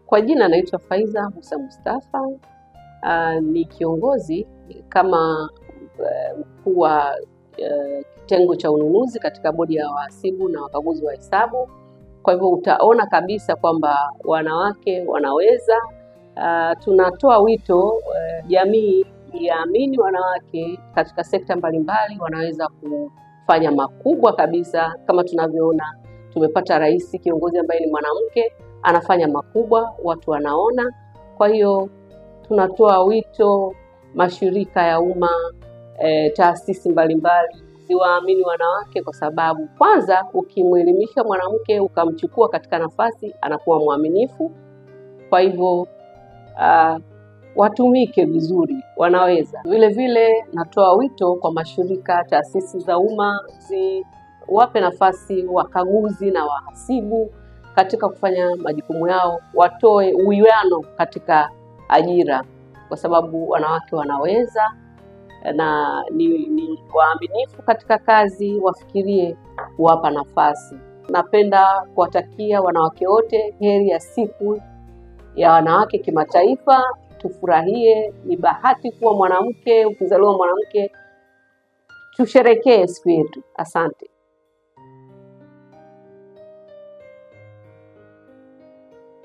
Kwa jina naitwa Faiza Musa Mustafa. Ni kiongozi kama mkuu wa kitengo cha ununuzi katika bodi ya wahasibu na wakaguzi wa hesabu. Kwa hivyo utaona kabisa kwamba wanawake wanaweza. Tunatoa wito jamii iamini wanawake katika sekta mbalimbali wanaweza kufanya makubwa kabisa. Kama tunavyoona tumepata rais kiongozi ambaye ni mwanamke, anafanya makubwa, watu wanaona. Kwa hiyo tunatoa wito mashirika ya umma, taasisi mbalimbali ziwaamini wanawake, kwa sababu kwanza ukimwelimisha mwanamke ukamchukua katika nafasi, anakuwa mwaminifu. Kwa hivyo watumike vizuri, wanaweza. Vile vile natoa wito kwa mashirika, taasisi za umma ziwape nafasi wakaguzi na wahasibu katika kufanya majukumu yao, watoe uwiano katika ajira, kwa sababu wanawake wanaweza na ni waaminifu katika kazi, wafikirie kuwapa nafasi. Napenda kuwatakia wanawake wote heri ya siku ya wanawake kimataifa. Tufurahie, ni bahati kuwa mwanamke, ukizaliwa mwanamke, tusherekee siku yetu. Asante.